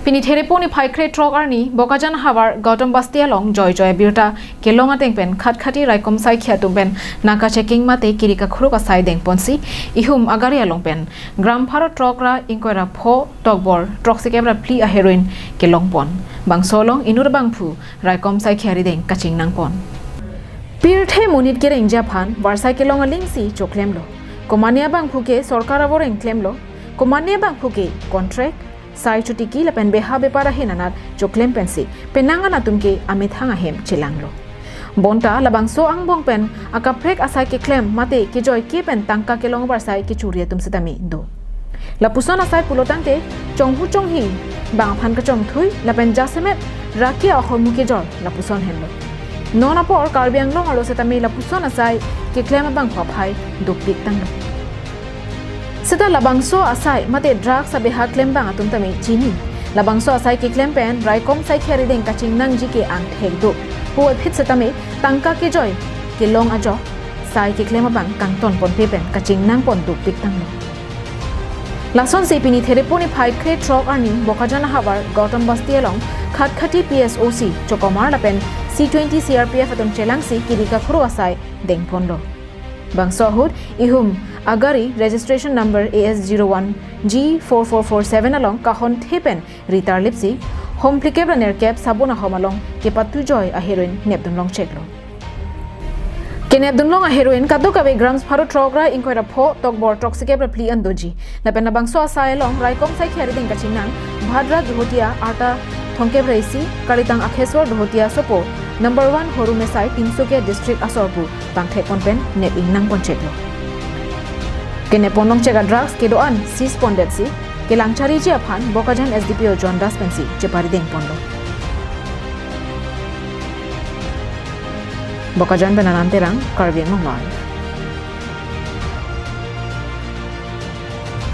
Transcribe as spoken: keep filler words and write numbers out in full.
Pini Therepo niphai krethrok arni Bokajan havar Gautam Basti along Joy Joy Birta kelong ateng pen Khatkhati raikom saikhi atum pen naka checking mate kiri kakhuruk asai dengponsi ihum agari along pen gram pharo throk ra ingkoi ra pho tokbor throksikep ra phli aheroin kelongpon. Bangso along inut abangphu raikom saikhi arideng kachingnangpon. Pirthe monit kerengji aphan varsai kelong alingsi choklemlo. Komane abangphu ke sorkar avoreng klemlo. Komane abangphu ke contract, sai chotiki lapen beha bepar ahin anat choklem pensi penang an atum ke amethang ahem chelanglo. Bonta labangso angbong pen akaprek asai keklem mate kejoi ke pen tangka kelong avarsai kechuri atum setame do. Lapuson asai pulo tangte chonghu chonghi bang aphan kachongthui lapen jasemet raki ahormu kejor lapuson henlo. Non apor Karbi Anglong arlo setame lapuson asai keklem abangphu aphai dopik tanglo. Seta labangso asai mate drugs abeha klembang atum tame chini. Labangso asai keklem pen raikom saikhi arideng kachingnangji ke angthek do. Puvoiphit setame tangka kejoi kelong ajok sai keklem abang kangton ponpe pen kachingnangpon dopik tanglo. Lasonsi pini Therepo niphai krethrok arni Bokajan havar Gautam Basti along Khatkhati P S O C chokomar lapen C twenty C R P F atum chelangsi kiri kakhuruk asai dengponlo. Bangso ahut ihum agari registration number A S zero one G four four four seven along kahonthe pen ritar lipsi hom phlikep ra nerkep sabon ahom along kepatu joi aheroin nepdunlong cheklo. Kenepdunlong aheroin kadokave grams pharo throk ra ingkoi ra pho tokbor throksikep ra phli an doji. Lapen labangso asai along raikom saikhi arideng kachingnang Bhadra Duhotia arta thomkep ra isi, Karitang Akheswar Duhotia sopo number one Horum Esai Tinsukia district asor pu pangthekpon pen nep ingnangpon cheklo. Kenepponlong chek a drugs kedo-an seize pondetsi kelang chariji aphan Bokajan S D P O John Das pensi cheparidengponlo. Bokajan pen Anand Terang, Karbi Anglong Live.